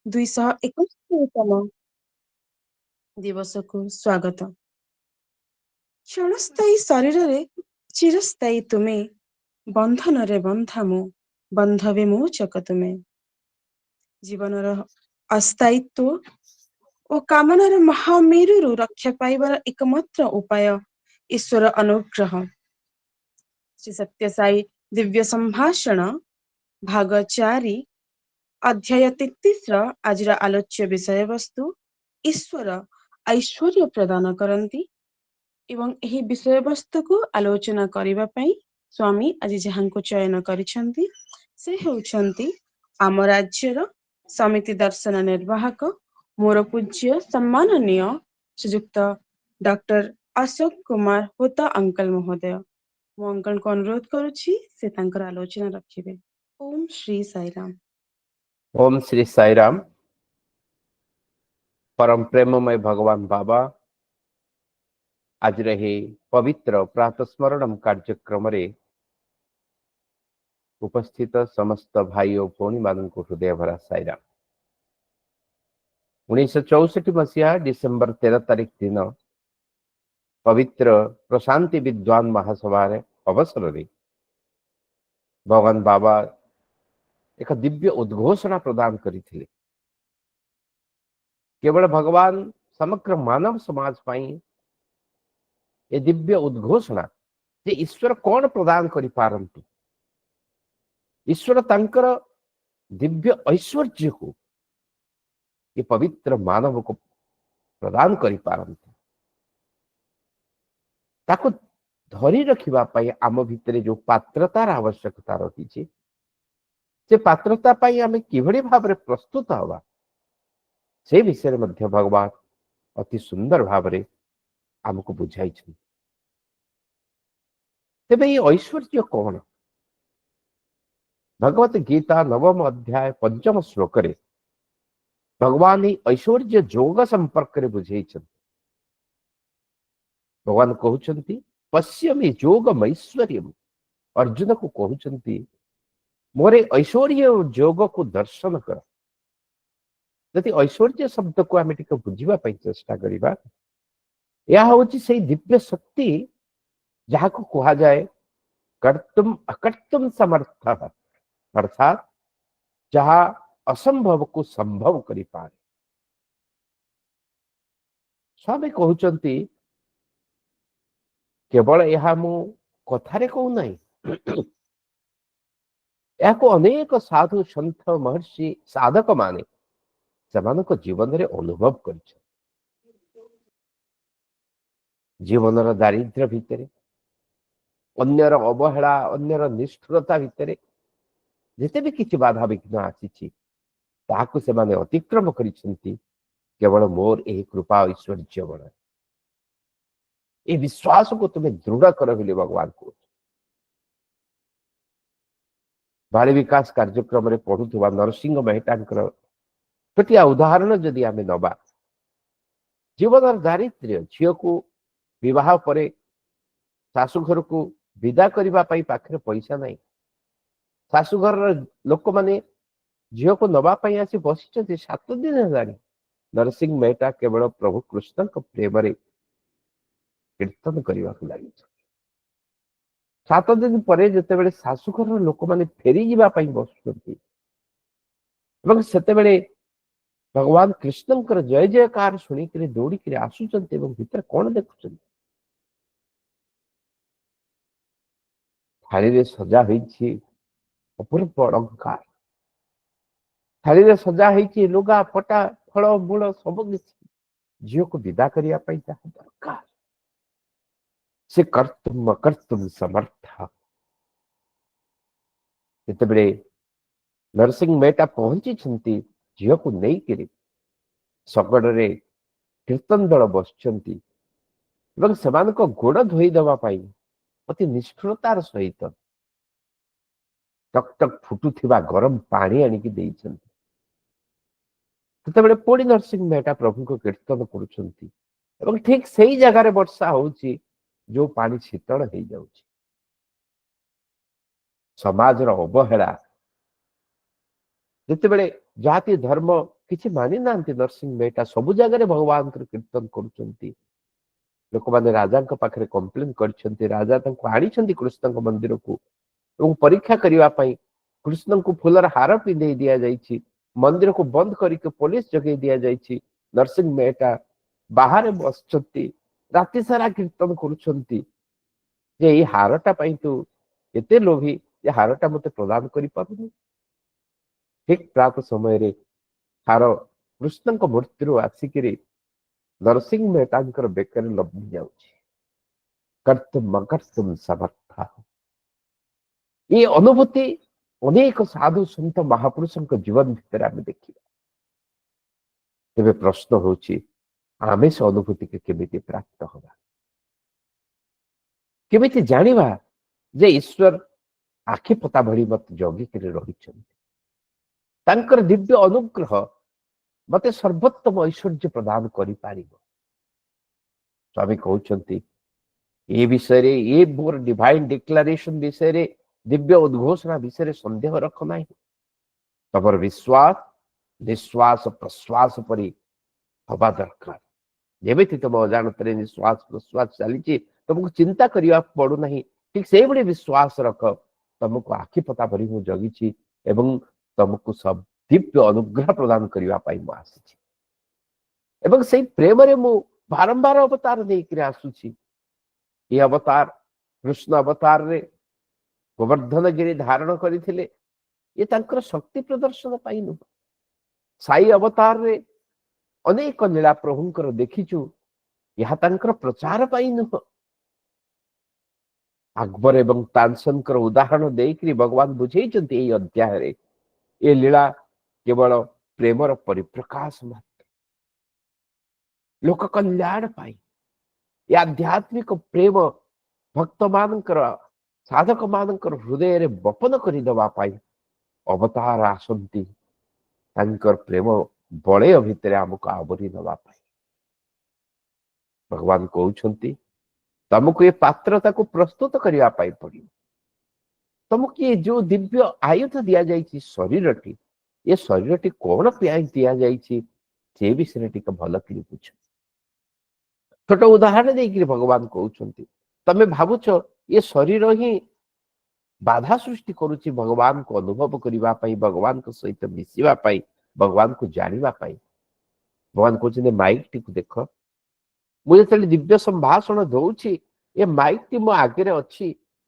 271ତମ ଦିବସକୁ ସ୍ୱାଗତ। କ୍ଷଣସ୍ଥାୟୀ ଶରୀରରେ ଚିରସ୍ଥାୟୀ ତୁମେ, ବନ୍ଧନରେ ବନ୍ଧା ମୁଁ, ବନ୍ଧ ବିମୋଚକ ତୁମେ। ଜୀବନର ଅସ୍ଥାୟିତ୍ୱ ଓ କାମନାର ମହାମେରୁରୁ ରକ୍ଷା ପାଇବାର ଏକମାତ୍ର ଉପାୟ ଈଶ୍ୱର ଅନୁଗ୍ରହ। ଶ୍ରୀ ସତ୍ୟସାଇ ଦିବ୍ୟ ସମ୍ଭାଷଣ ଭାଗ 4, ଅଧ୍ୟାୟ 33ର ଆଜିର ଆଲୋଚ୍ୟ ବିଷୟବସ୍ତୁ ଈଶ୍ୱର ଐଶ୍ୱର୍ଯ୍ୟ ପ୍ରଦାନ କରନ୍ତି ଏବଂ ଏହି ବିଷୟବସ୍ତୁକୁ ଆଲୋଚନା କରିବା ପାଇଁ ସ୍ୱାମୀ ଆଜି ଯାହାଙ୍କୁ ଚୟନ କରିଛନ୍ତି, ସେ ହେଉଛନ୍ତି ଆମ ରାଜ୍ୟର ସମିତି ଦର୍ଶନ ନିର୍ବାହକ, ମୋର ପୂଜ୍ୟ ସମ୍ମାନନୀୟ ଶ୍ରୀଯୁକ୍ତ ଡକ୍ଟର ଅଶୋକ କୁମାର ହୋତା ଅଙ୍କଲ ମହୋଦୟ। ମୁଁ ଅଙ୍କଲଙ୍କୁ ଅନୁରୋଧ କରୁଛି, ସେ ତାଙ୍କର ଆଲୋଚନା ରଖିବେ। ଓମ୍ ଶ୍ରୀ ସାଇରାମ। ଓମ୍ ଶ୍ରୀ ସାଇରାମ। ପରମ ପ୍ରେମମୟ ଭଗବାନ ବାବା ଆଜିର ଏହି ପବିତ୍ର ପ୍ରାତଃସ୍ମରଣମ କାର୍ଯ୍ୟକ୍ରମରେ ଉପସ୍ଥିତ ସମସ୍ତ ଭାଇ ଓ ଭଉଣୀମାନଙ୍କୁ ହୃଦୟ ଭରା ସାଇରାମ। 1964 ମସିହା ଡିସେମ୍ବର 13 ତାରିଖ ଦିନ ପବିତ୍ର ପ୍ରଶାନ୍ତି ବିଦ୍ୱାନ ମହାସଭାରେ ଅବସରରେ ଭଗବାନ ବାବା ଏକ ଦିବ୍ୟ ଉଦ୍ଘୋଷଣା ପ୍ରଦାନ କରିଥିଲେ। କେବଳ ଭଗବାନ ସମଗ୍ର ମାନବ ସମାଜ ପାଇଁ ଏ ଦିବ୍ୟ ଉଦ୍ଘୋଷଣା ଯେ ଈଶ୍ୱର କଣ ପ୍ରଦାନ କରିପାରନ୍ତି, ଈଶ୍ୱର ତାଙ୍କର ଦିବ୍ୟ ଐଶ୍ୱର୍ଯ୍ୟକୁ ଏ ପବିତ୍ର ମାନବକୁ ପ୍ରଦାନ କରିପାରନ୍ତି, ତାକୁ ଧରି ରଖିବା ପାଇଁ ଆମ ଭିତରେ ଯୋଉ ପାତ୍ରତାର ଆବଶ୍ୟକତା ରହିଛି, ସେ ପାତ୍ରତା ପାଇଁ ଆମେ କିଭଳି ଭାବରେ ପ୍ରସ୍ତୁତ ହବା, ସେ ବିଷୟରେ ମଧ୍ୟ ଭଗବାନ ଅତି ସୁନ୍ଦର ଭାବରେ ଆମକୁ ବୁଝାଇଛନ୍ତି। ତେବେ ଏଇ ଐଶ୍ୱର୍ଯ୍ୟ କଣ? ଭଗବତ ଗୀତା ନବମ ଅଧ୍ୟାୟ ପଞ୍ଚମ ଶ୍ଲୋକରେ ଭଗବାନ ଏଇ ଐଶ୍ୱର୍ଯ୍ୟ ଯୋଗ ସମ୍ପର୍କରେ ବୁଝେଇଛନ୍ତି। ଭଗବାନ କହୁଛନ୍ତି, ପଶ୍ୟମି ଯୋଗମୈଶ୍ୱର୍ଯ୍ୟମ। ଅର୍ଜୁନକୁ କହୁଛନ୍ତି, ମୋର ଏଇ ଐଶ୍ୱର୍ଯ୍ୟ ଯୋଗକୁ ଦର୍ଶନ କର। ଯଦି ଐଶ୍ୱର୍ଯ୍ୟ ଶବ୍ଦକୁ ଆମେ ଟିକେ ବୁଝିବା ପାଇଁ ଚେଷ୍ଟା କରିବା, ଏହା ହଉଛି ସେଇ ଦିବ୍ୟ ଶକ୍ତି ଯାହାକୁ କୁହାଯାଏ କର୍ତ୍ତୁମ ଅକର୍ତ୍ତୁମ ସମର୍ଥ, ଅର୍ଥାତ୍ ଯାହା ଅସମ୍ଭବକୁ ସମ୍ଭବ କରିପାରେ। ସ୍ୱାମୀ କହୁଛନ୍ତି, କେବଳ ଏହା ମୁଁ କଥାରେ କହୁନାହିଁ, ଏହାକୁ ଅନେକ ସାଧୁ ସନ୍ଥ ମହର୍ଷି ସାଧକ ମାନେ ସେମାନଙ୍କ ଜୀବନରେ ଅନୁଭବ କରିଛନ୍ତି। ଜୀବନର ଦାରିଦ୍ର୍ୟ ଭିତରେ, ଅନ୍ୟର ଅବହେଳା, ଅନ୍ୟର ନିଷ୍ଠୁରତା ଭିତରେ ଯେତେ ବି କିଛି ବାଧାବିଘ୍ନ ଆସିଛି, ତାହାକୁ ସେମାନେ ଅତିକ୍ରମ କରିଛନ୍ତି କେବଳ ମୋର ଏହି କୃପା ଐଶ୍ୱର୍ଯ୍ୟ ବଳରେ। ଏ ବିଶ୍ୱାସକୁ ତୁମେ ଦୃଢ କର ବୋଲି ଭଗବାନ କହୁଛନ୍ତି। ବାଳୀ ବିକାଶ କାର୍ଯ୍ୟକ୍ରମରେ ପଢୁଥିବା ନରସିଂହ ମେହେତାଙ୍କର ଛୋଟିଆ ଉଦାହରଣ ଯଦି ଆମେ ନବା, ଜୀବନର ଦାରିଦ୍ର୍ୟ, ଝିଅକୁ ବିବାହ ପରେ ଶାଶୁଘରକୁ ବିଦା କରିବା ପାଇଁ ପାଖରେ ପଇସା ନାହିଁ, ଶାଶୁଘରର ଲୋକମାନେ ଝିଅକୁ ନବା ପାଇଁ ଆସି ବସିଛନ୍ତି 7 ଦିନ ହେଲାଣି। ନରସିଂହ ମେହେତା କେବଳ ପ୍ରଭୁ କୃଷ୍ଣଙ୍କ ପ୍ରେମରେ କୀର୍ତ୍ତନ କରିବାକୁ ଲାଗିଛନ୍ତି। 7 ଦିନ ପରେ ଯେତେବେଳେ ଶାଶୁଘରର ଲୋକମାନେ ଫେରିଯିବା ପାଇଁ ବସୁଛନ୍ତି ଏବଂ ସେତେବେଳେ ଭଗବାନ କୃଷ୍ଣଙ୍କର ଜୟ ଜୟକାର ଶୁଣିକିରି ଦୌଡ଼ିକିରି ଆସୁଛନ୍ତି ଏବଂ ଭିତରେ କଣ ଦେଖୁଛନ୍ତି? ଥାଳିରେ ସଜା ହୋଇଛି ଅପୂର୍ବ ଅଳଙ୍କାର, ଥାଳିରେ ସଜା ହେଇଛି ଲୁଗା ପଟା ଫଳ ମୂଳ ସବୁ କିଛି, ଝିଅକୁ ବିଦା କରିବା ପାଇଁ ଯାହା ଦରକାର। ସେ କର୍ତ୍ତୁମ ଅକର୍ତ୍ତୁମ ସମର୍ଥ। ଯେତେବେଳେ ନରସିଂହ ମେହେତା ପହଞ୍ଚିଛନ୍ତି ଝିଅକୁ ନେଇକିରି, ଶଗଡ଼ରେ କୀର୍ତ୍ତନ ଦଳ ବସିଛନ୍ତି ଏବଂ ସେମାନଙ୍କ ଗୋଡ଼ ଧୋଇଦେବା ପାଇଁ ଅତି ନିଷ୍ଠୁରତାର ସହିତ ଟକ୍ ଟକ୍ ଫୁଟୁଥିବା ଗରମ ପାଣି ଆଣିକି ଦେଇଛନ୍ତି। ସେତେବେଳେ ପୁଣି ନରସିଂହ ମେହେତା ପ୍ରଭୁଙ୍କ କୀର୍ତ୍ତନ କରୁଛନ୍ତି ଏବଂ ଠିକ ସେଇ ଜାଗାରେ ବର୍ଷା ହଉଛି ଯୋଉ ପାଣି ଶୀତଳ ହେଇଯାଉଛି। ସମାଜର ଅବହେଳା, ଯେତେବେଳେ ଜାତି ଧର୍ମ କିଛି ମାନି ନାହାନ୍ତି। ନରସିଂହ ମେହେଟା ସବୁ ଜାଗାରେ ଭଗବାନଙ୍କର କୀର୍ତ୍ତନ କରୁଛନ୍ତି। ଲୋକମାନେ ରାଜାଙ୍କ ପାଖରେ କମ୍ପ୍ଲେନ କରିଛନ୍ତି, ରାଜା ତାଙ୍କୁ ଆଣିଛନ୍ତି କୃଷ୍ଣଙ୍କ ମନ୍ଦିରକୁ ଏବଂ ପରୀକ୍ଷା କରିବା ପାଇଁ କୃଷ୍ଣଙ୍କୁ ଫୁଲର ହାର ପିନ୍ଧେଇ ଦିଆଯାଇଛି, ମନ୍ଦିରକୁ ବନ୍ଦ କରିକି ପୋଲିସ ଯୋଗେଇ ଦିଆଯାଇଛି। ନରସିଂହ ମେହେଟା ବାହାରେ ବସିଛନ୍ତି, ରାତି ସାରା କୀର୍ତ୍ତନ କରୁଛନ୍ତି ଯେ ଏଇ ହାରଟା ପାଇଁ ତୁ ଏତେ ଲୋଭୀ ଯେ ହାରଟା ମତେ ପ୍ରଦାନ କରିପାରୁନି। ଠିକ ପ୍ରାତ ସମୟରେ ହାର କୃଷ୍ଣଙ୍କ ମୂର୍ତ୍ତିରୁ ଆସିକିରି ନରସିଂହ ମେହେତାଙ୍କର ବେକରେ ଲମ୍ବି ଯାଉଛି। କର୍ତ୍ତୁମ ଅକର୍ତ୍ତୁମ ସମର୍ଥ। ଏ ଅନୁଭୂତି ଅନେକ ସାଧୁ ସନ୍ଥ ମହାପୁରୁଷଙ୍କ ଜୀବନ ଭିତରେ ଆମେ ଦେଖିବା। ତେବେ ପ୍ରଶ୍ନ ହଉଛି, ଆମେ ସେ ଅନୁଭୂତିକୁ କେମିତି ପ୍ରାପ୍ତ ହବା? କେମିତି ଜାଣିବା ଯେ ଈଶ୍ୱର ଆଖି ପତା ଭଳି ମତେ ଜଗିକିରି ରହିଛନ୍ତି, ତାଙ୍କର ଦିବ୍ୟ ଅନୁଗ୍ରହ ମତେ ସର୍ବୋତ୍ତମ ଐଶ୍ୱର୍ଯ୍ୟ ପ୍ରଦାନ କରିପାରିବ? ସ୍ୱାମୀ କହୁଛନ୍ତି ଏ ବିଷୟରେ, ଏ ମୋର ଡିଭାଇନ ଡିକ୍ଲାରେସନ ବିଷୟରେ, ଦିବ୍ୟ ଉଦ୍ଘୋଷଣା ବିଷୟରେ ସନ୍ଦେହ ରଖ ନାହିଁ। ତମର ବିଶ୍ୱାସ ନିଶ୍ୱାସ ପ୍ରଶ୍ୱାସ ପରି ହବା ଦରକାର। ଯେମିତି ତମ ଅଜାଣତରେ ନିଶ୍ୱାସ ପ୍ରଶ୍ୱାସ ଚାଲିଛି, ତମକୁ ଚିନ୍ତା କରିବାକୁ ପଡୁନାହିଁ, ଠିକ ସେଇଭଳି ବିଶ୍ୱାସ ରଖ, ତମକୁ ଆଖି ପତା ଭଳି ମୁଁ ଜଗିଛି ଏବଂ ତମକୁ ସବୁ ଦିବ୍ୟ ଅନୁଗ୍ରହ ପ୍ରଦାନ କରିବା ପାଇଁ ମୁଁ ଆସିଛି ଏବଂ ସେଇ ପ୍ରେମରେ ମୁଁ ବାରମ୍ବାର ଅବତାର ନେଇକରି ଆସୁଛି। ଏ ଅବତାର କୃଷ୍ଣ ଅବତାରରେ ଗୋବର୍ଦ୍ଧନ ଗିରି ଧାରଣ କରିଥିଲେ, ଏ ତାଙ୍କର ଶକ୍ତି ପ୍ରଦର୍ଶନ ପାଇଁ ନୁହଁ। ସାଇ ଅବତାରରେ ଅନେକ ଲୀଳା ପ୍ରଭୁଙ୍କର ଦେଖିଛୁ, ଏହା ତାଙ୍କର ପ୍ରଚାର ପାଇଁ ନୁହଁ। ଆକବର ଏବଂ ତାନସନଙ୍କର ଉଦାହରଣ ଦେଇକରି ଭଗବାନ ବୁଝେଇଛନ୍ତି ଏଇ ଅଧ୍ୟାୟରେ, ଏ ଲୀଳା କେବଳ ପ୍ରେମର ପରିପ୍ରକାଶ ମାତ୍ର, ଲୋକ କଲ୍ୟାଣ ପାଇଁ। ଏ ଆଧ୍ୟାତ୍ମିକ ପ୍ରେମ ଭକ୍ତମାନଙ୍କର, ସାଧକ ମାନଙ୍କର ହୃଦୟରେ ବପନ କରିଦେବା ପାଇଁ ଅବତାର ଆସନ୍ତି, ତାଙ୍କର ପ୍ରେମ ବଳୟ ଭିତରେ ଆମକୁ ଆବରି ନେବା ପାଇଁ। ଭଗବାନ କହୁଛନ୍ତି ତମକୁ ଏ ପାତ୍ର ତାକୁ ପ୍ରସ୍ତୁତ କରିବା ପାଇଁ ପଡିବ। ତମକୁ ଏ ଯୋଉ ଦିବ୍ୟ ଆୟୁଧ ଦିଆଯାଇଛି ଶରୀରଟି, ଏ ଶରୀରଟି କଣ ପାଇଁ ଦିଆଯାଇଛି ସେ ବିଷୟରେ ଟିକେ ଭଲ କରି ବୁଝ। ଛୋଟ ଉଦାହରଣ ଦେଇକିରି ଭଗବାନ କହୁଛନ୍ତି, ତମେ ଭାବୁଛ ଏ ଶରୀର ହିଁ ବାଧା ସୃଷ୍ଟି କରୁଛି ଭଗବାନଙ୍କୁ ଅନୁଭବ କରିବା ପାଇଁ, ଭଗବାନଙ୍କ ସହିତ ମିଶିବା ପାଇଁ, ଭଗବାନଙ୍କୁ ଜାଣିବା ପାଇଁ। ଭଗବାନ କହୁଛନ୍ତି ମାଇକଟିକୁ ଦେଖ, ମୁଁ ଯେତେବେଳେ ଦିବ୍ୟ ସମ୍ଭାଷଣ ଦଉଛି ଏ ମାଇକଟି ମୋ ଆଗରେ ଅଛି,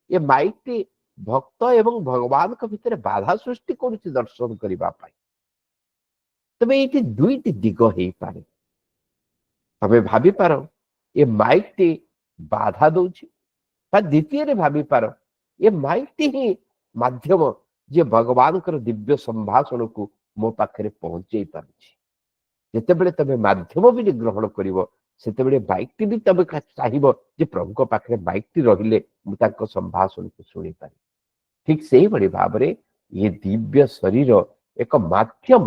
ଏ ମାଇକଟି ଭକ୍ତ ଏବଂ ଭଗବାନଙ୍କ ଭିତରେ ବାଧା ସୃଷ୍ଟି କରୁଛି ଦର୍ଶନ କରିବା ପାଇଁ। ତେବେ ଏଇଠି ଦୁଇଟି ଦିଗ ହେଇପାରେ। ତମେ ଭାବିପାର ଏ ମାଇକଟି ବାଧା ଦଉଛି, ବା ଦ୍ୱିତୀୟରେ ଭାବିପାର ଏ ମାଇକଟି ହିଁ ମାଧ୍ୟମ ଯିଏ ଭଗବାନଙ୍କର ଦିବ୍ୟ ସମ୍ଭାଷଣକୁ ମୋ ପାଖରେ ପହଞ୍ଚେଇ ପାରୁଛି। ଯେତେବେଳେ ତମେ ମାଧ୍ୟମ ବୋଲି ଗ୍ରହଣ କରିବ, ସେତେବେଳେ ମାଇକଟି ବି ତମେ ଚାହିଁବ ଯେ ପ୍ରଭୁଙ୍କ ପାଖରେ ମାଇକଟି ରହିଲେ ମୁଁ ତାଙ୍କ ସମ୍ଭାଷଣକୁ ଶୁଣିପାରିବି। ଠିକ ସେଇଭଳି ଭାବରେ ଏ ଦିବ୍ୟ ଶରୀର ଏକ ମାଧ୍ୟମ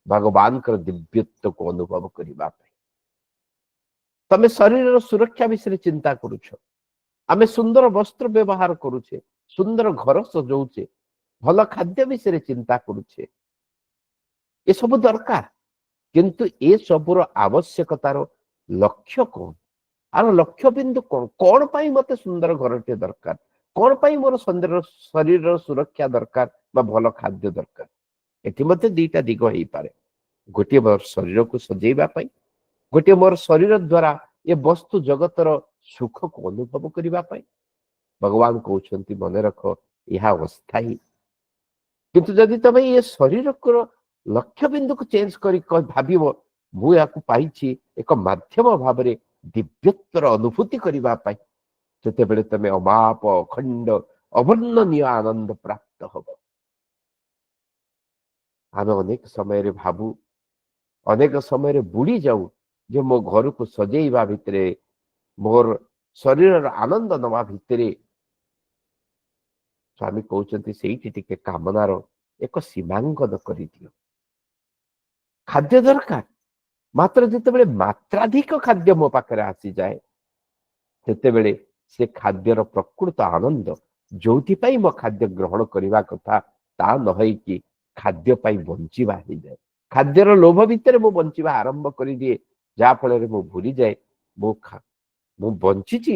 ଭଗବାନଙ୍କର ଦିବ୍ୟତ୍ୱକୁ ଅନୁଭବ କରିବା ପାଇଁ। ତମେ ଶରୀରର ସୁରକ୍ଷା ବିଷୟରେ ଚିନ୍ତା କରୁଛ, ଆମେ ସୁନ୍ଦର ବସ୍ତ୍ର ବ୍ୟବହାର କରୁଛେ, ସୁନ୍ଦର ଘର ସଜଉଛେ, ଭଲ ଖାଦ୍ୟ ବିଷୟରେ ଚିନ୍ତା କରୁଛେ, ଏସବୁ ଦରକାର। କିନ୍ତୁ ଏସବୁର ଆବଶ୍ୟକତାର ଲକ୍ଷ୍ୟ କଣ? ଆର ଲକ୍ଷ୍ୟ ବିନ୍ଦୁ କଣ? କଣ ପାଇଁ ମତେ ସୁନ୍ଦର ଘରଟିଏ ଦରକାର? କଣ ପାଇଁ ମୋର ଶରୀରର ସୁରକ୍ଷା ଦରକାର ବା ଭଲ ଖାଦ୍ୟ ଦରକାର? ଏଠି ମଧ୍ୟ ଦିଟା ଦିଗ ହେଇପାରେ। ଗୋଟିଏ ମୋର ଶରୀରକୁ ସଜେଇବା ପାଇଁ, ଗୋଟିଏ ମୋର ଶରୀର ଦ୍ଵାରା ଏ ବସ୍ତୁ ଜଗତର ସୁଖକୁ ଅନୁଭବ କରିବା ପାଇଁ। ଭଗବାନ କହୁଛନ୍ତି ମନେ ରଖ, ଏହା ଅସ୍ଥାୟୀ। କିନ୍ତୁ ଯଦି ତମେ ଏ ଶରୀରର ଲକ୍ଷ୍ୟ ବିନ୍ଦୁକୁ ଚେଞ୍ଜ କରି ଭାବିବ ମୁଁ ଏହାକୁ ପାଇଛି ଏକ ମାଧ୍ୟମ ଭାବରେ ଦିବ୍ୟତ୍ୱର ଅନୁଭୂତି କରିବା ପାଇଁ, ସେତେବେଳେ ତମେ ଅମାପ ଅଖଣ୍ଡ ଅବର୍ଣ୍ଣନୀୟ ଆନନ୍ଦ ପ୍ରାପ୍ତ ହବ। ଆମେ ଅନେକ ସମୟରେ ଭାବୁ, ଅନେକ ସମୟରେ ବୁଡି ଯାଉ ଯେ ମୋ ଘରକୁ ସଜେଇବା ଭିତରେ, ମୋର ଶରୀରର ଆନନ୍ଦ ନେବା ଭିତରେ। ସ୍ୱାମୀ କହୁଛନ୍ତି ସେଇଠି ଟିକେ କାମନାର ଏକ ସୀମାଙ୍କନ କରିଦିଅ। ଖାଦ୍ୟ ଦରକାର, ମାତ୍ର ଯେତେବେଳେ ମାତ୍ରାଧିକ ଖାଦ୍ୟ ମୋ ପାଖରେ ଆସିଯାଏ, ସେତେବେଳେ ସେ ଖାଦ୍ୟର ପ୍ରକୃତ ଆନନ୍ଦ ଯୋଉଥିପାଇଁ ମୋ ଖାଦ୍ୟ ଗ୍ରହଣ କରିବା କଥା ତା ନ ହେଇକି ଖାଦ୍ୟ ପାଇଁ ବଞ୍ଚିବା ହେଇଯାଏ। ଖାଦ୍ୟର ଲୋଭ ଭିତରେ ମୁଁ ବଞ୍ଚିବା ଆରମ୍ଭ କରିଦିଏ, ଯାହା ଫଳରେ ମୁଁ ଭୁଲିଯାଏ ମୁଁ ବଞ୍ଚିଛି,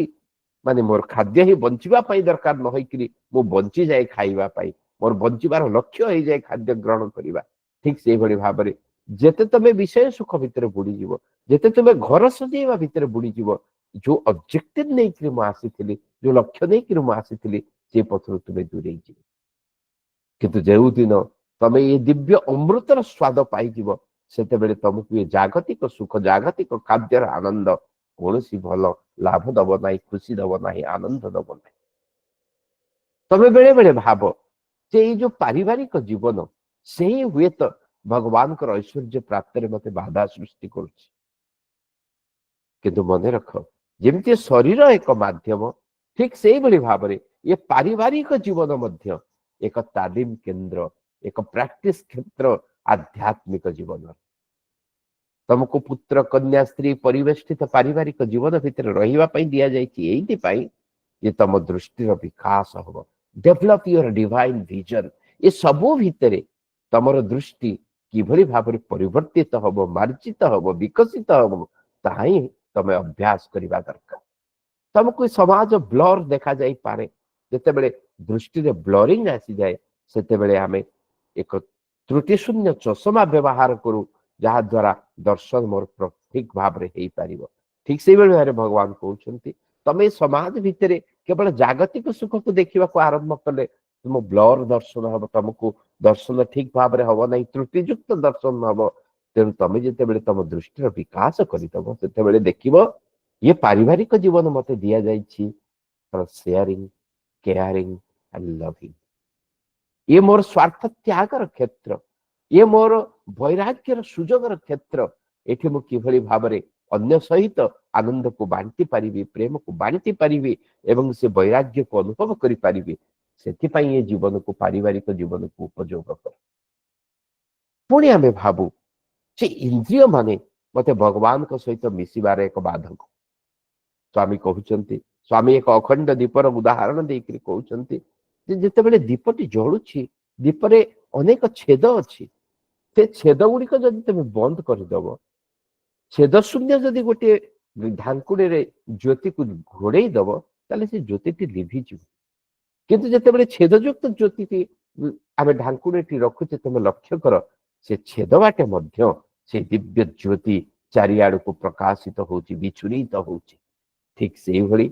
ମାନେ ମୋର ଖାଦ୍ୟ ହିଁ ବଞ୍ଚିବା ପାଇଁ ଦରକାର ନ ହେଇକିରି ମୁଁ ବଞ୍ଚିଯାଏ ଖାଇବା ପାଇଁ। ମୋର ବଞ୍ଚିବାର ଲକ୍ଷ୍ୟ ହେଇଯାଏ ଖାଦ୍ୟ ଗ୍ରହଣ କରିବା। ଠିକ ସେଇଭଳି ଭାବରେ ଯେତେ ତମେ ବିଷୟ ସୁଖ ଭିତରେ ବୁଡିଯିବ, ଯେତେ ତୁମେ ଘର ସଜେଇବା ଭିତରେ ବୁଡିଯିବ, ଯୋଉ ଅବଜେକ୍ଟିଭ ନେଇକିରି ମୁଁ ଆସିଥିଲି, ଯୋଉ ଲକ୍ଷ୍ୟ ନେଇକିରି ମୁଁ ଆସିଥିଲି, ସେ ପଥରୁ ତୁମେ ଦୂରେଇ ଯିବ। କିନ୍ତୁ ଯେଉଁଦିନ ତମେ ଏ ଦିବ୍ୟ ଅମୃତର ସ୍ୱାଦ ପାଇଯିବ, ସେତେବେଳେ ତମକୁ ଏ ଜାଗତିକ ସୁଖ, ଜାଗତିକ ଖାଦ୍ୟର ଆନନ୍ଦ କୌଣସି ଭଲ ଲାଭ ଦବ ନାହିଁ, ଖୁସି ଦବ ନାହିଁ, ଆନନ୍ଦ ଦବ ନାହିଁ। ତମେ ବେଳେ ବେଳେ ଭାବ ଯେ ଏଇ ଯୋଉ ପାରିବାରିକ ଜୀବନ, ସେଇ ହୁଏତ ଭଗବାନଙ୍କର ଐଶ୍ୱର୍ଯ୍ୟ ପ୍ରାପ୍ତରେ ମତେ ବାଧା ସୃଷ୍ଟି କରୁଛି। କିନ୍ତୁ ମନେ ରଖ, ଯେମିତି ଶରୀର ଏକ ମାଧ୍ୟମ, ଠିକ ସେଇଭଳି ଭାବରେ ଏ ପାରିବାରିକ ଜୀବନ ମଧ୍ୟ ଏକ ତାଲିମ କେନ୍ଦ୍ର, ଏକ ପ୍ରାକ୍ଟିସ କ୍ଷେତ୍ର ଆଧ୍ୟାତ୍ମିକ ଜୀବନ। ତମକୁ ପୁତ୍ର, କନ୍ୟା, ସ୍ତ୍ରୀ ପରିବେଷ୍ଟିତ ପାରିବାରିକ ଜୀବନ ଭିତରେ ରହିବା ପାଇଁ ଦିଆଯାଇଛି ଏଇଥିପାଇଁ ଯେ ତମ ଦୃଷ୍ଟିର ବିକାଶ ହବ। Develop your divine vision. ଏ ସବୁ ଭିତରେ ତମର ଦୃଷ୍ଟି କିଭଳି ଭାବରେ ପରିବର୍ତ୍ତିତ ହବ, ମାର୍ଜିତ ହବ, ବିକଶିତ ହବ, ତାହା ହିଁ ତମେ ଅଭ୍ୟାସ କରିବା ଦରକାର। ତମକୁ ସମାଜ ବ୍ଲର ଦେଖାଯାଇପାରେ। ଯେତେବେଳେ ଦୃଷ୍ଟିରେ ବ୍ଲରିଂ ଆସିଯାଏ, ସେତେବେଳେ ଆମେ ଏକ ତ୍ରୁଟି ଶୂନ୍ୟ ଚଷମା ବ୍ୟବହାର କରୁ, ଯାହାଦ୍ୱାରା ଦର୍ଶନ ମୋର ଠିକ ଭାବରେ ହେଇପାରିବ। ଠିକ ସେଇଭଳି ଭାବରେ ଭଗବାନ କହୁଛନ୍ତି, ତମେ ସମାଜ ଭିତରେ କେବଳ ଜାଗତିକ ସୁଖକୁ ଦେଖିବାକୁ ଆରମ୍ଭ କଲେ ତୁମ ବ୍ଲର ଦର୍ଶନ ହବ, ତମକୁ ଦର୍ଶନ ଠିକ ଭାବରେ ହବ ନାହିଁ, ତ୍ରୁଟିଯୁକ୍ତ ଦର୍ଶନ ହବ। ତେଣୁ ତମେ ଯେତେବେଳେ ତମ ଦୃଷ୍ଟିର ବିକାଶ କରିଦବ, ସେତେବେଳେ ଦେଖିବ ଇଏ ପାରିବାରିକ ଜୀବନ ମତେ ଦିଆଯାଇଛି ସେୟାରିଂ, କେୟାରିଂ ଆଣ୍ଡ ଲଭିଂ। ଇଏ ମୋର ସ୍ୱାର୍ଥ ତ୍ୟାଗର କ୍ଷେତ୍ର, ଇଏ ମୋର ବୈରାଗ୍ୟର ସୁଯୋଗର କ୍ଷେତ୍ର। ଏଠି ମୁଁ କିଭଳି ଭାବରେ ଅନ୍ୟ ସହିତ ଆନନ୍ଦକୁ ବାଣ୍ଟି ପାରିବି, ପ୍ରେମକୁ ବାଣ୍ଟି ପାରିବି ଏବଂ ସେ ବୈରାଗ୍ୟକୁ ଅନୁଭବ କରିପାରିବି, ସେଥିପାଇଁ ଏ ଜୀବନକୁ, ପାରିବାରିକ ଜୀବନକୁ ଉପଯୋଗ କର। ପୁଣି ଆମେ ଭାବୁ ଯେ ଇନ୍ଦ୍ରିୟ ମାନେ ମତେ ଭଗବାନଙ୍କ ସହିତ ମିଶିବାର ଏକ ବାଧକ। ସ୍ୱାମୀ କହୁଛନ୍ତି, ସ୍ୱାମୀ ଏକ ଅଖଣ୍ଡ ଦୀପର ଉଦାହରଣ ଦେଇକରି କହୁଛନ୍ତି ଯେ ଯେତେବେଳେ ଦୀପଟି ଜଳୁଛି, ଦୀପରେ ଅନେକ ଛେଦ ଅଛି। ସେ ଛେଦ ଗୁଡିକ ଯଦି ତମେ ବନ୍ଦ କରିଦବ, ଛେଦ ଶୂନ୍ୟ ଯଦି ଗୋଟିଏ ଢାଙ୍କୁଣିରେ ଜ୍ୟୋତିକୁ ଘୋଡେଇ ଦବ, ତାହେଲେ ସେ ଜ୍ୟୋତିଟି ଲିଭିଯିବ। କିନ୍ତୁ ଯେତେବେଳେ ଛେଦଯୁକ୍ତ ଜ୍ୟୋତିଟି ଆମେ ଢାଙ୍କୁଣିଟି ରଖୁଛେ, ତମେ ଲକ୍ଷ୍ୟ କର, ସେ ଛେଦ ବାଟେ ମଧ୍ୟ ସେ ଦିବ୍ୟ ଜ୍ୟୋତି ଚାରିଆଡକୁ ପ୍ରକାଶିତ ହଉଛି, ବିଛୁରିତ ହଉଛି। ଠିକ ସେଇଭଳି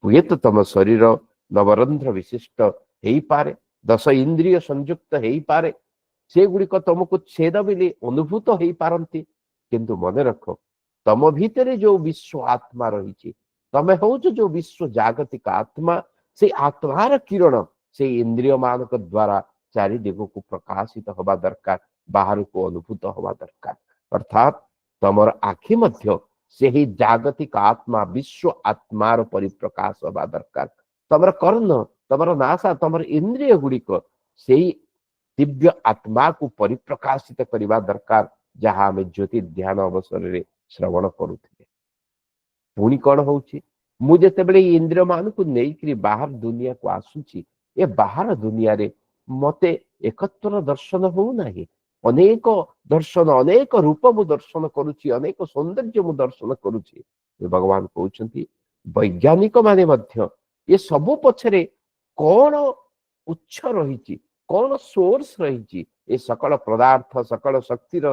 ହୁଏତ ତମ ଶରୀର ନବରନ୍ଧ୍ର ବିଶିଷ୍ଟ ହେଇପାରେ, 10 ଇନ୍ଦ୍ରିୟ ସଂଯୁକ୍ତ ହେଇପାରେ, ସେଗୁଡିକ ତମକୁ ଛେଦ ବୋଲି ଅନୁଭୂତ ହେଇପାରନ୍ତି। କିନ୍ତୁ ମନେ ରଖ, ତମ ଭିତରେ ଯୋଉ ବିଶ୍ୱ ଆତ୍ମା ରହିଛି, ତମେ ହଉଛ ଯୋଉ ବିଶ୍ୱ ଜାଗତିକ ଆତ୍ମା, ସେଇ ଆତ୍ମାର କିରଣ ସେଇ ଇନ୍ଦ୍ରିୟ ମାନଙ୍କ ଦ୍ଵାରା ଚାରି ଦିଗକୁ ପ୍ରକାଶିତ ହବା ଦରକାର, ବାହାରକୁ ଅନୁଭୂତ ହବା ଦରକାର। ଅର୍ଥାତ୍ ତମର ଆଖି ମଧ୍ୟ ସେହି ଜାଗତିକ ଆତ୍ମା, ବିଶ୍ୱ ଆତ୍ମାର ପରିପ୍ରକାଶ ହବା ଦରକାର। ତମର କର୍ଣ୍ଣ, ତମର ନାସା, ତମର ଇନ୍ଦ୍ରିୟ ଗୁଡିକ ସେଇ ଦିବ୍ୟ ଆତ୍ମାକୁ ପରିପ୍ରକାଶିତ କରିବା ଦରକାର, ଯାହା ଆମେ ଜ୍ୟୋତି ଧ୍ୟାନ ଅବସରରେ ଶ୍ରବଣ କରୁଥିଲେ। ପୁଣି କଣ ହଉଛି? ମୁଁ ଯେତେବେଳେ ଏଇ ଇନ୍ଦ୍ରିୟ ମାନଙ୍କୁ ନେଇକରି ବାହାର ଦୁନିଆକୁ ଆସୁଛି, ଏ ବାହାର ଦୁନିଆରେ ମତେ ଏକତ୍ୱର ଦର୍ଶନ ହଉନାହିଁ। ଅନେକ ଦର୍ଶନ, ଅନେକ ରୂପ ମୁଁ ଦର୍ଶନ କରୁଛି, ଅନେକ ସୌନ୍ଦର୍ଯ୍ୟ ମୁଁ ଦର୍ଶନ କରୁଛି। ଭଗବାନ କହୁଛନ୍ତି, ବୈଜ୍ଞାନିକ ମାନେ ମଧ୍ୟ ଏ ସବୁ ପଛରେ କଣ ଉତ୍ସ ରହିଛି, କଣ ସୋର୍ସ ରହିଛି, ଏ ସକଳ ପଦାର୍ଥ, ସକଳ ଶକ୍ତିର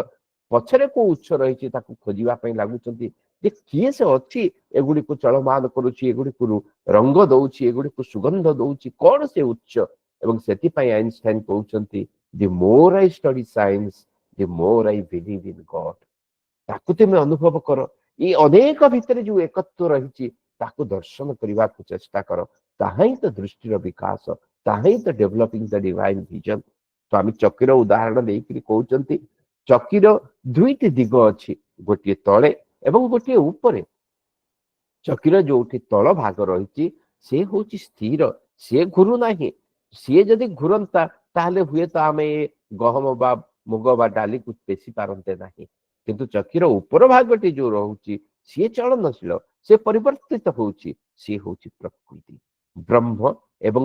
ପଛରେ କୋଉ ଉତ୍ସ ରହିଛି, ତାକୁ ଖୋଜିବା ପାଇଁ ଲାଗୁଛନ୍ତି ଯେ କିଏ ସେ ଅଛି ଏଗୁଡିକୁ ଚଳମାନ କରୁଛି, ଏଗୁଡିକୁ ରଙ୍ଗ ଦଉଛି, ଏଗୁଡିକୁ ସୁଗନ୍ଧ ଦଉଛି, କଣ ସେ ଉତ୍ସ? ଏବଂ ସେଥିପାଇଁ ଆଇନଷ୍ଟାଇନ କହୁଛନ୍ତି, "The more I study science, the more I believe in God." ତାକୁ ତୁମେ ଅନୁଭବ କର। ଏଇ ଅନେକ ଭିତରେ ଯୋଉ ଏକତ୍ୱ ରହିଛି, ତାକୁ ଦର୍ଶନ କରିବାକୁ ଚେଷ୍ଟା କର। ତାହା ହିଁ ତ ଦୃଷ୍ଟିର ବିକାଶ, ତାହା ହିଁ ତ ଡେଭଲପିଂ ଦ ଡିଭାଇନ ଭିଜନ। ସ୍ୱାମୀ ଚକିର ଉଦାହରଣ ଦେଇକରି କହୁଛନ୍ତି, ଚକିର ଦୁଇଟି ଦିଗ ଅଛି, ଗୋଟିଏ ତଳେ ଏବଂ ଗୋଟିଏ ଉପରେ। ଚକିର ଯୋଉଠି ତଳ ଭାଗ ରହିଛି, ସେ ହଉଛି ସ୍ଥିର, ସିଏ ଘୁରୁ ନାହିଁ। ସିଏ ଯଦି ଘୁରନ୍ତା, ତାହେଲେ ହୁଏତ ଆମେ ଏ ଗହମ ବା ମୁଗ ବା ଡାଲିକୁ ପେଶି ପାରନ୍ତେ ନାହିଁ। କିନ୍ତୁ ଚକିର ଉପର ଭାଗଟି ଯୋଉ ରହୁଛି, ସିଏ ଚଳନଶୀଳ, ସେ ପରିବର୍ତ୍ତିତ ହଉଛି। ସିଏ ହଉଛି ପ୍ରକୃତି। ବ୍ରହ୍ମ ଏବଂ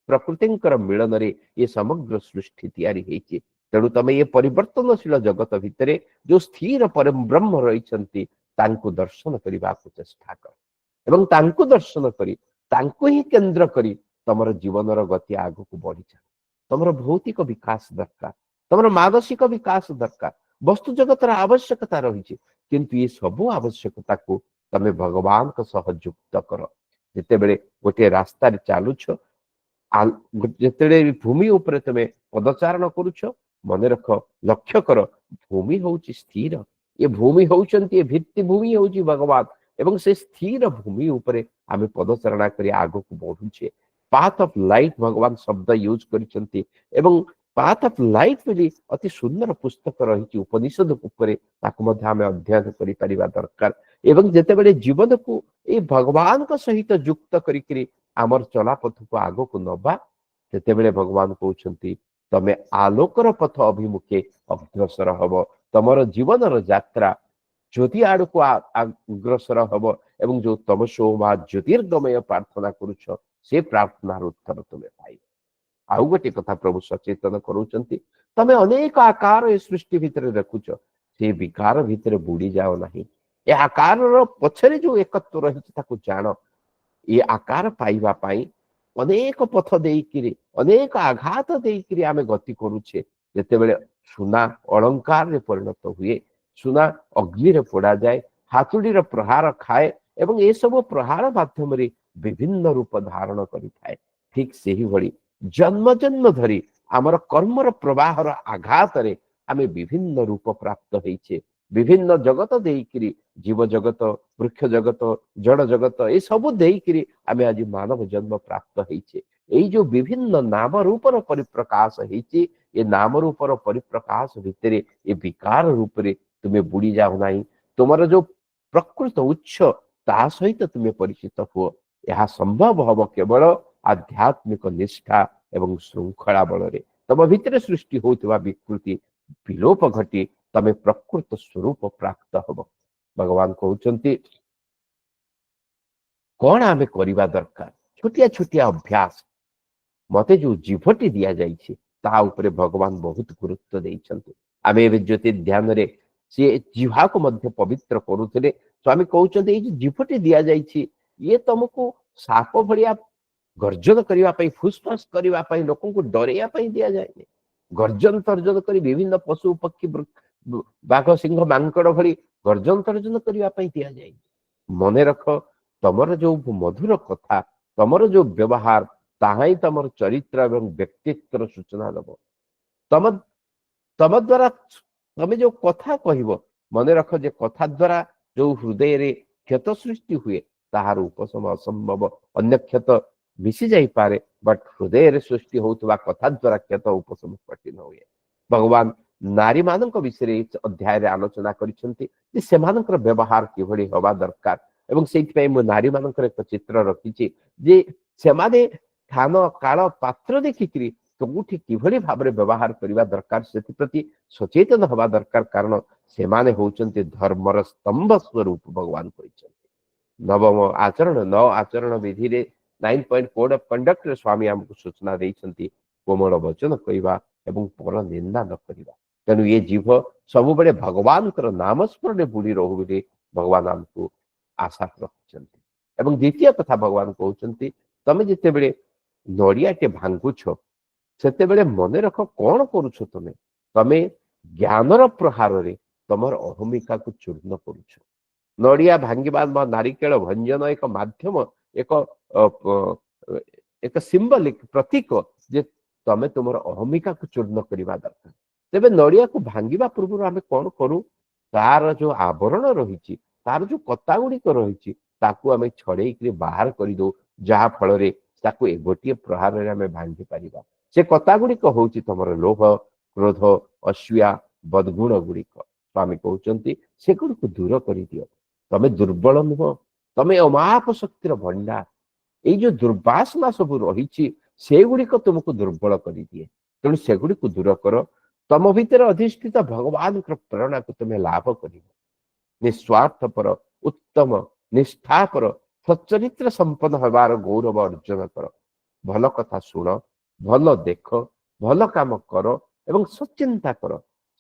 ପ୍ରକୃତିଙ୍କର ମିଳନରେ ଏ ସମଗ୍ର ସୃଷ୍ଟି ତିଆରି ହେଇଛି। ତେଣୁ ତମେ ଏ ପରିବର୍ତ୍ତନଶୀଳ ଜଗତ ଭିତରେ ଯୋଉ ସ୍ଥିର ପରବ୍ରହ୍ମ ରହିଛନ୍ତି, ତାଙ୍କୁ ଦର୍ଶନ କରିବାକୁ ଚେଷ୍ଟା କର ଏବଂ ତାଙ୍କୁ ଦର୍ଶନ କରି, ତାଙ୍କୁ ହିଁ କେନ୍ଦ୍ର କରି ତମର ଜୀବନର ଗତି ଆଗକୁ ବଢି ଚାଲ। ତମର ଭୌତିକ ବିକାଶ ଦରକାର, ତମର ମାନସିକ ବିକାଶ ଦରକାର, ବସ୍ତୁ ଜଗତର ଆବଶ୍ୟକତା ରହିଛି, କିନ୍ତୁ ଏ ସବୁ ଆବଶ୍ୟକତାକୁ ତମେ ଭଗବାନଙ୍କ ସହ ଯୁକ୍ତ କର। ଯେତେବେଳେ ଗୋଟିଏ ରାସ୍ତାରେ ଚାଲୁଛ, ଯେତେବେଳେ ଭୂମି ଉପରେ ତମେ ପଦଚାରଣ କରୁଛ, ମନେ ରଖ, ଲକ୍ଷ୍ୟ କର, ଭୂମି ହଉଛି ସ୍ଥିର। ଏ ଭୂମି ହଉଛନ୍ତି, ଏ ଭିତ୍ତିଭୂମି ହଉଛି ଭଗବାନ ଏବଂ ସେ ସ୍ଥିର ଭୂମି ଉପରେ ଆମେ ପଦଚାରଣା କରି ଆଗକୁ ବଢୁଛେ। ପାଥ ଅଫ ଲାଇଟ୍ ଭଗବାନ ଶବ୍ଦ ୟୁଜ କରିଛନ୍ତି ଏବଂ ପାଥ ଅଫ ଲାଇଟ୍ ବୋଲି ଅତି ସୁନ୍ଦର ପୁସ୍ତକ ରହିଛି ଉପନିଷଦ ଉପରେ, ତାକୁ ମଧ୍ୟ ଆମେ ଅଧ୍ୟୟନ କରିପାରିବା ଦରକାର। ଏବଂ ଯେତେବେଳେ ଜୀବନକୁ ଏଇ ଭଗବାନଙ୍କ ସହିତ ଯୁକ୍ତ କରିକିରି ଆମର ଚଲାପଥକୁ ଆଗକୁ ନବା, ସେତେବେଳେ ଭଗବାନ କହୁଛନ୍ତି, ତମେ ଆଲୋକର ପଥ ଅଭିମୁଖେ ଅଗ୍ରସର ହବ। ତମର ଜୀବନର ଯାତ୍ରା ଜ୍ୟୋତି ଆଡକୁ ଅଗ୍ରସର ହବ ଏବଂ ଯୋଉ ତମସୋ ମା ଜ୍ୟୋତିର୍ଗମୟ ପ୍ରାର୍ଥନା କରୁଛ, ସେ ପ୍ରାର୍ଥନାର ଉତ୍ତର ତୁମେ ପାଇବ। ଆଉ ଗୋଟେ କଥା ପ୍ରଭୁ ସଚେତନ କରୁଛନ୍ତି, ତମେ ଅନେକ ଆକାର ଏ ସୃଷ୍ଟି ଭିତରେ ଦେଖୁଛ, ସେ ବିକାର ଭିତରେ ବୁଡି ଯାଅ ନାହିଁ। ଏ ଆକାରର ପଛରେ ଯୋଉ ଏକତ୍ଵ ରହିଛି, ତାକୁ ଜାଣ। ଏ ଆକାର ପାଇବା ପାଇଁ ଅନେକ ପଥ ଦେଇକିରି, ଅନେକ ଆଘାତ ଦେଇକିରି ଆମେ ଗତି କରୁଛେ। ଯେତେବେଳେ ସୁନା ଅଳଙ୍କାରରେ ପରିଣତ ହୁଏ, ସୁନା ଅଗ୍ନିରେ ପୋଡାଯାଏ, ହାତୁଡ଼ିର ପ୍ରହାର ଖାଏ ଏବଂ ଏସବୁ ପ୍ରହାର ମାଧ୍ୟମରେ ବିଭିନ୍ନ ରୂପ ଧାରଣ କରିଥାଏ। ଠିକ ସେହିଭଳି ଜନ୍ମ ଜନ୍ମ ଧରି ଆମର କର୍ମର ପ୍ରବାହର ଆଘାତରେ ଆମେ ବିଭିନ୍ନ ରୂପ ପ୍ରାପ୍ତ ହେଇଛେ। ବିଭିନ୍ନ ଜଗତ ଦେଇକିରି, ଜୀବ ଜଗତ, ବୃକ୍ଷ ଜଗତ, ଜଡ଼ ଜଗତ, ଏସବୁ ଦେଇକିରି ଆମେ ଆଜି ମାନବ ଜନ୍ମ ପ୍ରାପ୍ତ ହେଇଛେ। ଏଇ ଯୋଉ ବିଭିନ୍ନ ନାମ ରୂପର ପରିପ୍ରକାଶ ହେଇଛି, ଏ ନାମ ରୂପର ପରିପ୍ରକାଶ ଭିତରେ, ଏ ବିକାର ରୂପରେ ତୁମେ ବୁଡି ଯାଅ ନାହିଁ। ତୁମର ଯୋଉ ପ୍ରକୃତ ଉତ୍ସ, ତା ସହିତ ତୁମେ ପରିଚିତ ହୁଅ। ଏହା ସମ୍ଭବ ହବ କେବଳ ଆଧ୍ୟାତ୍ମିକ ନିଷ୍ଠା ଏବଂ ଶୃଙ୍ଖଳା ବଳରେ। ତମ ଭିତରେ ସୃଷ୍ଟି ହଉଥିବା ବିକୃତି ବିଲୋପ ଘଟି ତମେ ପ୍ରକୃତ ସ୍ୱରୂପ ପ୍ରାପ୍ତ ହବ। ଭଗବାନ କହୁଛନ୍ତି, କଣ ଆମେ କରିବା ଦରକାର? ଛୋଟିଆ ଛୋଟିଆ ଅଭ୍ୟାସ। ମତେ ଯୋଉ ଜିଭଟି ଦିଆଯାଇଛି, ତା ଉପରେ ଭଗବାନ ବହୁତ ଗୁରୁତ୍ୱ ଦେଇଛନ୍ତି। ଆମେ ଏବେ ଜ୍ୟୋତି ଧ୍ୟାନରେ ସିଏ ଜିଭାକୁ ମଧ୍ୟ ପବିତ୍ର କରୁଥିଲେ। ସ୍ୱାମୀ କହୁଛନ୍ତି, ଏଇ ଯୋଉ ଜିଭଟି ଦିଆଯାଇଛି, ଇଏ ତମକୁ ସାପ ଭଳିଆ ଗର୍ଜନ କରିବା ପାଇଁ, ଫୁସଫାସ କରିବା ପାଇଁ, ଲୋକଙ୍କୁ ଡରେଇବା ପାଇଁ ଦିଆଯାଏନି। ଗର୍ଜନ ତର୍ଜନ କରି ବିଭିନ୍ନ ପଶୁ ପକ୍ଷୀ, ବାଘ, ସିଂହ, ମାଙ୍କଡ ଭଳି ଗର୍ଜନ ତର୍ଜନ କରିବା ପାଇଁ ଦିଆଯାଇନି। ମନେ ରଖ, ତମର ଯୋଉ ମଧୁର କଥା, ତମର ଯୋଉ ବ୍ୟବହାର, ତାହା ହିଁ ତମର ଚରିତ୍ର ଏବଂ ବ୍ୟକ୍ତିତ୍ୱର ସୂଚନା ଦବ। ତମ ଦ୍ୱାରା ତମେ ଯୋଉ କଥା କହିବ, ମନେ ରଖ ଯେ କଥା ଦ୍ୱାରା ଯୋଉ ହୃଦୟରେ କ୍ଷତ ସୃଷ୍ଟି ହୁଏ, ତାହାର ଉପଶମ ଅସମ୍ଭବ। ଅନ୍ୟ କ୍ଷତ ମିଶି ଯାଇପାରେ, ବଟ୍ ହୃଦୟରେ ସୃଷ୍ଟି ହଉଥିବା କଥା ଦ୍ୱାରା କ୍ଷତ ଉପଶମ କଠିନ ହୁଏ। ଭଗବାନ ନାରୀମାନଙ୍କ ବିଷୟରେ ଏଇ ଅଧ୍ୟାୟରେ ଆଲୋଚନା କରିଛନ୍ତି ଯେ ସେମାନଙ୍କର ବ୍ୟବହାର କିଭଳି ହବା ଦରକାର ଏବଂ ସେଇଥିପାଇଁ ମୁଁ ନାରୀମାନଙ୍କର ଏକ ଚିତ୍ର ରଖିଛି ଯେ ସେମାନେ ସ୍ଥାନ, କାଳ, ପାତ୍ର ଦେଖିକିରି କୋଉଠି କିଭଳି ଭାବରେ ବ୍ୟବହାର କରିବା ଦରକାର, ସେଥିପ୍ରତି ସଚେତନ ହବା ଦରକାର। କାରଣ ସେମାନେ ହଉଛନ୍ତି ଧର୍ମର ସ୍ତମ୍ଭ ସ୍ୱରୂପ, ଭଗବାନ କହିଛନ୍ତି। ନବମ ଆଚରଣ, ନଅ ଆଚରଣ ବିଧିରେ, ନାଇନ ପଏଣ୍ଟ କୋଡ ଅଫ କଣ୍ଡକ୍ଟରେ ସ୍ୱାମୀ ଆମକୁ ସୂଚନା ଦେଇଛନ୍ତି, କୋମଳ ବଚନ କହିବା ଏବଂ ପର ନିନ୍ଦା ନ କରିବା। ତେଣୁ ଏ ଜିଭ ସବୁବେଳେ ଭଗବାନଙ୍କର ନାମ ସ୍ମରଣରେ ବୁଡି ରହୁ ବୋଲି ଭଗବାନ ଆମକୁ ଆଶା ରଖିଛନ୍ତି। ଏବଂ ଦ୍ୱିତୀୟ କଥା ଭଗବାନ କହୁଛନ୍ତି, ତମେ ଯେତେବେଳେ ନଡିଆଟେ ଭାଙ୍ଗୁଛ, ସେତେବେଳେ ମନେ ରଖ କଣ କରୁଛ ତମେ। ତମେ ଜ୍ଞାନର ପ୍ରହାରରେ ତମର ଅହମିକାକୁ ଚୂର୍ଣ୍ଣ କରୁଛ। ନଡିଆ ଭାଙ୍ଗିବା ବା ନାରିକେଳ ଭଞ୍ଜନ ଏକ ମାଧ୍ୟମ, ଏକ ସିମ୍ବଲିକ ପ୍ରତୀକ ଯେ ତମେ ତୁମର ଅହମିକାକୁ ଚୂର୍ଣ୍ଣ କରିବା ଦରକାର। ତେବେ ନଡିଆକୁ ଭାଙ୍ଗିବା ପୂର୍ବରୁ ଆମେ କଣ କରୁ? ତାର ଯୋଉ ଆବରଣ ରହିଛି, ତାର ଯୋଉ କତା ଗୁଡିକ ରହିଛି, ତାକୁ ଆମେ ଛଡେଇକିରି ବାହାର କରିଦଉ, ଯାହା ଫଳରେ ତାକୁ ଗୋଟିଏ ପ୍ରହାରରେ ଆମେ ଭାଙ୍ଗି ପାରିବା। ସେ କତା ଗୁଡିକ ହଉଛି ତମର ଲୋଭ, କ୍ରୋଧ, ଅସୂୟା, ବଦଗୁଣ ଗୁଡିକ। ସ୍ୱାମୀ କହୁଛନ୍ତି, ସେଗୁଡିକୁ ଦୂର କରିଦିଅ। ତମେ ଦୁର୍ବଳ ନୁହଁ, ତମେ ଅମାପ ଶକ୍ତିର ଭଣ୍ଡାର। ଏଇ ଯୋଉ ଦୁର୍ବାସନା ସବୁ ରହିଛି, ସେଗୁଡିକ ତୁମକୁ ଦୁର୍ବଳ କରିଦିଏ। ତେଣୁ ସେଗୁଡିକୁ ଦୂର କର। ତମ ଭିତରେ ଅଧିଷ୍ଠିତ ଭଗବାନଙ୍କର ପ୍ରେରଣାକୁ ତୁମେ ଲାଭ କରିବ। ନିସ୍ୱାର୍ଥପର, ଉତ୍ତମ, ନିଷ୍ଠାପର, ସଚ୍ଚରିତ୍ର ସମ୍ପନ୍ନ ହେବାର ଗୌରବ ଅର୍ଜନ କର। ଭଲ କଥା ଶୁଣ, ଭଲ ଦେଖ, ଭଲ କାମ କର। ଏବଂ ସଚିନ୍ତା କର,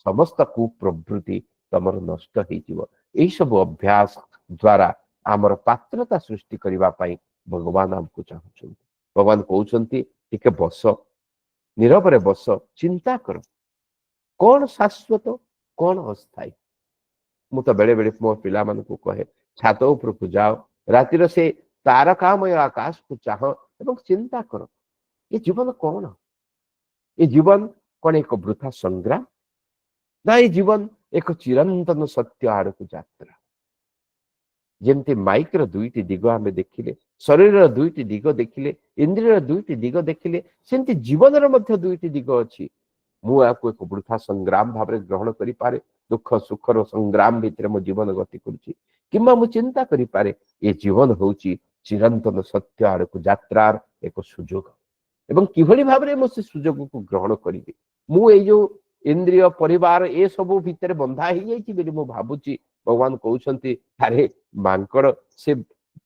ସମସ୍ତ କୁପ୍ରବୃତ୍ତି ତମର ନଷ୍ଟ ହେଇଯିବ। ଏଇ ସବୁ ଅଭ୍ୟାସ ଦ୍ଵାରା ଆମର ପାତ୍ରତା ସୃଷ୍ଟି କରିବା ପାଇଁ ଭଗବାନ ଆମକୁ ଚାହୁଁଛନ୍ତି। ଭଗବାନ କହୁଛନ୍ତି, ଟିକେ ବସ, ନିରବରେ ବସ, ଚିନ୍ତା କର କଣ ଶାଶ୍ୱତ, କଣ ଅସ୍ଥାୟୀ। ମୁଁ ତ ବେଳେ ବେଳେ ମୋ ପିଲାମାନଙ୍କୁ କହେ, ଛାତ ଉପରକୁ ଯାଅ, ରାତିର ସେ ତାରକାମୟ ଆକାଶକୁ ଚାହଁ ଏବଂ ଚିନ୍ତା କର, ଏ ଜୀବନ କଣ? ଏ ଜୀବନ କଣ ଏକ ବୃଥା ସଂଗ୍ରାମ, ନା ଏ ଜୀବନ ଏକ ଚିରନ୍ତନ ସତ୍ୟ ଆଡ଼କୁ ଯାତ୍ରା? ଯେମିତି ମାଇକର ଦୁଇଟି ଦିଗ ଆମେ ଦେଖିଲେ, ଶରୀରର ଦୁଇଟି ଦିଗ ଦେଖିଲେ, ଇନ୍ଦ୍ରିୟର ଦୁଇଟି ଦିଗ ଦେଖିଲେ, ସେମିତି ଜୀବନର ମଧ୍ୟ ଦୁଇଟି ଦିଗ ଅଛି। ମୁଁ ଏହାକୁ ଏକ ବୃଥା ସଂଗ୍ରାମ ଭାବରେ ଗ୍ରହଣ କରିପାରେ, ଦୁଃଖ ସୁଖର ସଂଗ୍ରାମ ଭିତରେ ମୋ ଜୀବନ ଗତି କରୁଛି, କିମ୍ବା ମୁଁ ଚିନ୍ତା କରିପାରେ ଏ ଜୀବନ ହଉଛି ଚିରନ୍ତନ ସତ୍ୟ ଆଡ଼କୁ ଯାତ୍ରାର ଏକ ସୁଯୋଗ, ଏବଂ କିଭଳି ଭାବରେ ମୁଁ ସେ ସୁଯୋଗକୁ ଗ୍ରହଣ କରିବି। ମୁଁ ଏଇ ଯୋଉ ଇନ୍ଦ୍ରିୟ, ପରିବାର ଏସବୁ ଭିତରେ ବନ୍ଧା ହେଇଯାଇଛି ବୋଲି ମୁଁ ଭାବୁଛି। ଭଗବାନ କହୁଛନ୍ତି, ଆରେ ମାଙ୍କଡ ସେ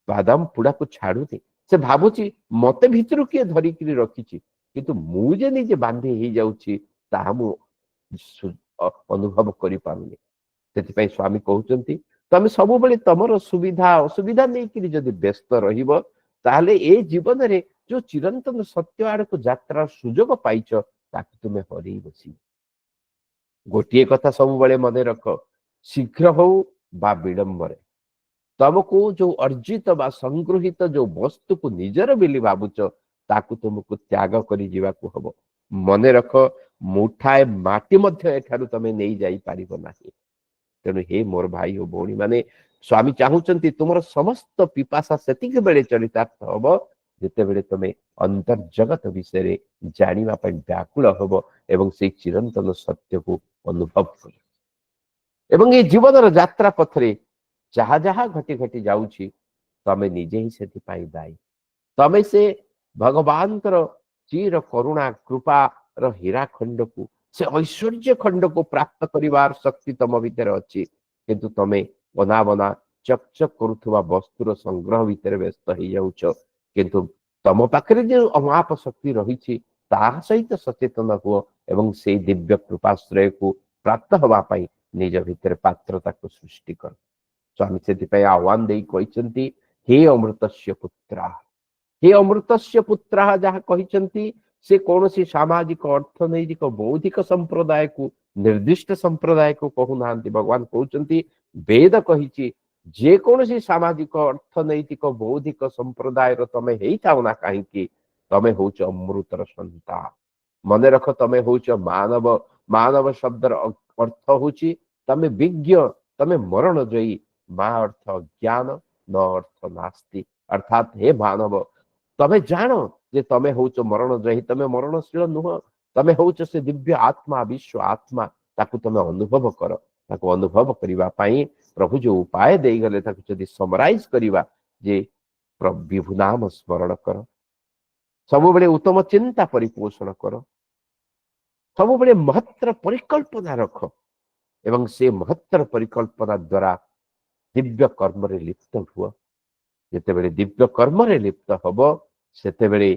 ବାଦାମ ପୁଡାକୁ ଛାଡୁନି, ସେ ଭାବୁଛି ମତେ ଭିତରୁ କିଏ ଧରିକିରି ରଖିଛି, କିନ୍ତୁ ମୁଁ ଯେ ନିଜେ ବାନ୍ଧି ହେଇଯାଉଛି ତାହା ମୁଁ ଅନୁଭବ କରିପାରୁନି। ସେଥିପାଇଁ ସ୍ୱାମୀ କହୁଛନ୍ତି, ତମେ ସବୁବେଳେ ତମର ସୁବିଧା ଅସୁବିଧା ନେଇକିରି ଯଦି ବ୍ୟସ୍ତ ରହିବ, ତାହେଲେ ଏ ଜୀବନରେ ଯୋଉ ଚିରନ୍ତନ ସତ୍ୟ ଆଡକୁ ଯାତ୍ରାର ସୁଯୋଗ ପାଇଛ, ତାକୁ ତୁମେ ହରେଇ ବସିବ। ଗୋଟିଏ କଥା ସବୁବେଳେ ମନେ ରଖ, ଶୀଘ୍ର ହଉ ବା ବିଳମ୍ବରେ ତମକୁ ଯୋଉ ଅର୍ଜିତ ବା ସଂଗୃହୀତ ଯୋଉ ବସ୍ତୁକୁ ନିଜର ବୋଲି ଭାବୁଛ, ତାକୁ ତୁମକୁ ତ୍ୟାଗ କରି ଯିବାକୁ ହବ। ମନେ ରଖ, ମୁଠାଏ ମାଟି ମଧ୍ୟ ଏଠାରୁ ତମେ ନେଇ ଯାଇପାରିବ ନାହିଁ। ତେଣୁ ହେ ମୋର ଭାଇ ଓ ଭଉଣୀ ମାନେ, ସ୍ୱାମୀ ଚାହୁଁଛନ୍ତି ତୁମର ସମସ୍ତ ପିପାସା ସେତିକି ବେଳେ ଚରିତାର୍ଥ ହବ, ଯେତେବେଳେ ତମେ ଅନ୍ତର୍ଜଗତ ବିଷୟରେ ଜାଣିବା ପାଇଁ ବ୍ୟାକୁଳ ହବ ଏବଂ ସେଇ ଚିରନ୍ତନ ସତ୍ୟକୁ ଅନୁଭବ କରିବ। ଏବଂ ଏ ଜୀବନର ଯାତ୍ରା ପଥରେ ଯାହା ଯାହା ଘଟି ଘଟି ଯାଉଛି, ତମେ ନିଜେ ହିଁ ସେଥିପାଇଁ ଦାୟୀ। ତମେ ସେ ଭଗବାନଙ୍କର ଚିର କରୁଣା କୃପାର ହୀରା ଖଣ୍ଡକୁ, ସେ ଐଶ୍ୱର୍ଯ୍ୟ ଖଣ୍ଡକୁ ପ୍ରାପ୍ତ କରିବାର ଶକ୍ତି ତମ ଭିତରେ ଅଛି, କିନ୍ତୁ ତମେ ଅନାବନା ଚକଚକ କରୁଥିବା ବସ୍ତୁର ସଂଗ୍ରହ ଭିତରେ ବ୍ୟସ୍ତ ହେଇଯାଉଛ। କିନ୍ତୁ ତମ ପାଖରେ ଯେଉଁ ଅମାପ ଶକ୍ତି ରହିଛି, ତାହା ସହିତ ସଚେତନ ହୁଅ ଏବଂ ସେଇ ଦିବ୍ୟ କୃପାଶ୍ରୟକୁ ପ୍ରାପ୍ତ ହବା ପାଇଁ ନିଜ ଭିତରେ ପାତ୍ରତାକୁ ସୃଷ୍ଟି କର। ସ୍ୱାମୀ ସେଥିପାଇଁ ଆହ୍ୱାନ ଦେଇ କହିଛନ୍ତି, ହେ ଅମୃତସ୍ୟ ପୁତ୍ରା, ହେ ଅମୃତସ୍ୟ ପୁତ୍ରା। ଯାହା କହିଛନ୍ତି, ସେ କୌଣସି ସାମାଜିକ, ଅର୍ଥନୈତିକ, ବୌଦ୍ଧିକ ସମ୍ପ୍ରଦାୟକୁ, ନିର୍ଦ୍ଦିଷ୍ଟ ସମ୍ପ୍ରଦାୟକୁ କହୁନାହାନ୍ତି। ଭଗବାନ କହୁଛନ୍ତି, ବେଦ କହିଛି, ଯେକୌଣସି ସାମାଜିକ, ଅର୍ଥନୈତିକ, ବୌଦ୍ଧିକ ସମ୍ପ୍ରଦାୟର ତମେ ହେଇଥାଉ ନା କାହିଁକି, ତମେ ହଉଛ ଅମୃତର ସନ୍ତାନ। ମନେ ରଖ, ତମେ ହଉଛ ମାନବ। ମାନବ ଶବ୍ଦର ଅର୍ଥ ହଉଛି ତମେ ବିଜ୍ଞ, ତମେ ମରଣ ଜୟୀ। ମା ଅର୍ଥ ଅଜ୍ଞାନ, ନ ଅର୍ଥ ନାସ୍ତି। ଅର୍ଥାତ୍ ହେ ମାନବ, ତମେ ଜାଣ ଯେ ତମେ ହଉଛ ମରଣ ଜୟୀ, ତମେ ମରଣଶୀଳ ନୁହଁ, ତମେ ହଉଛ ସେ ଦିବ୍ୟ ଆତ୍ମା, ବିଶ୍ୱ ଆତ୍ମା। ତାକୁ ତମେ ଅନୁଭବ କର। ତାକୁ ଅନୁଭବ କରିବା ପାଇଁ ପ୍ରଭୁ ଯୋଉ ଉପାୟ ଦେଇଗଲେ, ତାକୁ ଯଦି ସମରାଇଜ କରିବା ଯେ ବିଭୁ ନାମ ସ୍ମରଣ କର, ସବୁବେଳେ ଉତ୍ତମ ଚିନ୍ତା ପରିପୋଷଣ କର, ସବୁବେଳେ ମହତ୍ତର ପରିକଳ୍ପନା ରଖ ଏବଂ ସେ ମହତ୍ତର ପରିକଳ୍ପନା ଦ୍ୱାରା ଦିବ୍ୟ କର୍ମରେ ଲିପ୍ତ ହୁଅ। ଯେତେବେଳେ ଦିବ୍ୟ କର୍ମରେ ଲିପ୍ତ ହବ, ସେତେବେଳେ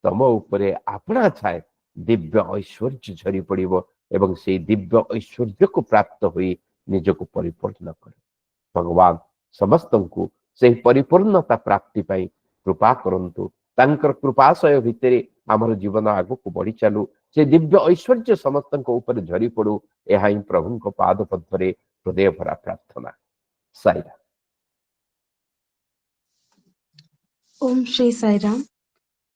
ତମ ଉପରେ ଆପଣା ଛାଏ ଦିବ୍ୟ ଐଶ୍ୱର୍ଯ୍ୟ ଝରି ପଡ଼ିବ ଏବଂ ସେଇ ଦିବ୍ୟ ଐଶ୍ୱର୍ଯ୍ୟକୁ ପ୍ରାପ୍ତ ହୋଇ ନିଜକୁ ପରିପୂର୍ଣ୍ଣ କର। ଭଗବାନ ସମସ୍ତଙ୍କୁ ସେହି ପରିପୂର୍ଣ୍ଣତା ପ୍ରାପ୍ତି ପାଇଁ କୃପା କରନ୍ତୁ। ତାଙ୍କର କୃପାଶୟ ଭିତରେ ଆମର ଜୀବନ ଆଗକୁ ବଢି ଚାଲୁ। ସେ ଦିବ୍ୟ ଐଶ୍ୱର୍ଯ୍ୟ ସମସ୍ତଙ୍କ ଉପରେ ଝରି ପଡୁ, ଏହା ହିଁ ପ୍ରଭୁଙ୍କ ପାଦ ପଦ୍ମରେ ହୃଦୟ ଭରା ପ୍ରାର୍ଥନା। ସାଇରାମ। ଓମ୍ ଶ୍ରୀ ସାଇରାମ।